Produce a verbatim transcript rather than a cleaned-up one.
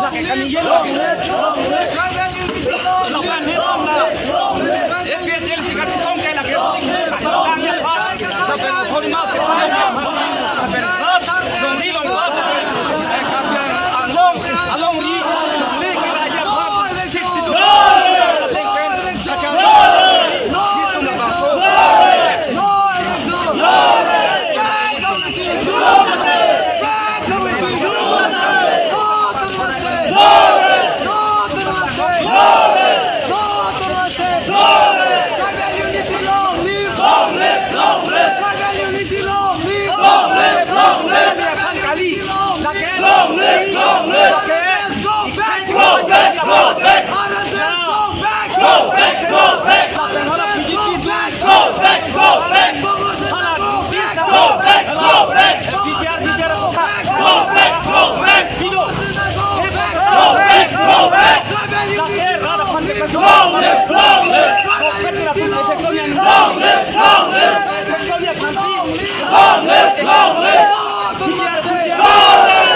Lake kani ye lo. Lapen he long na. A P H L C kachetong ke lake. Lapen thori mas ke thori mas. Lapen rat, long ni long rat. Eh, Karbi Anglong, along ri, long ni kira ye rat. Sixty two. Lapen, lapen, lapen, lapen, Long live, long live. Long live, long live. Long live, long live. Long live, long live. Go back, go back, go back. Go back, go back. Go back, go back. Go back, go back. Go back, go back. Go back, go back. Go back, go back. Long live, long live. Long live, long live. Long live, long live. Long live, long live.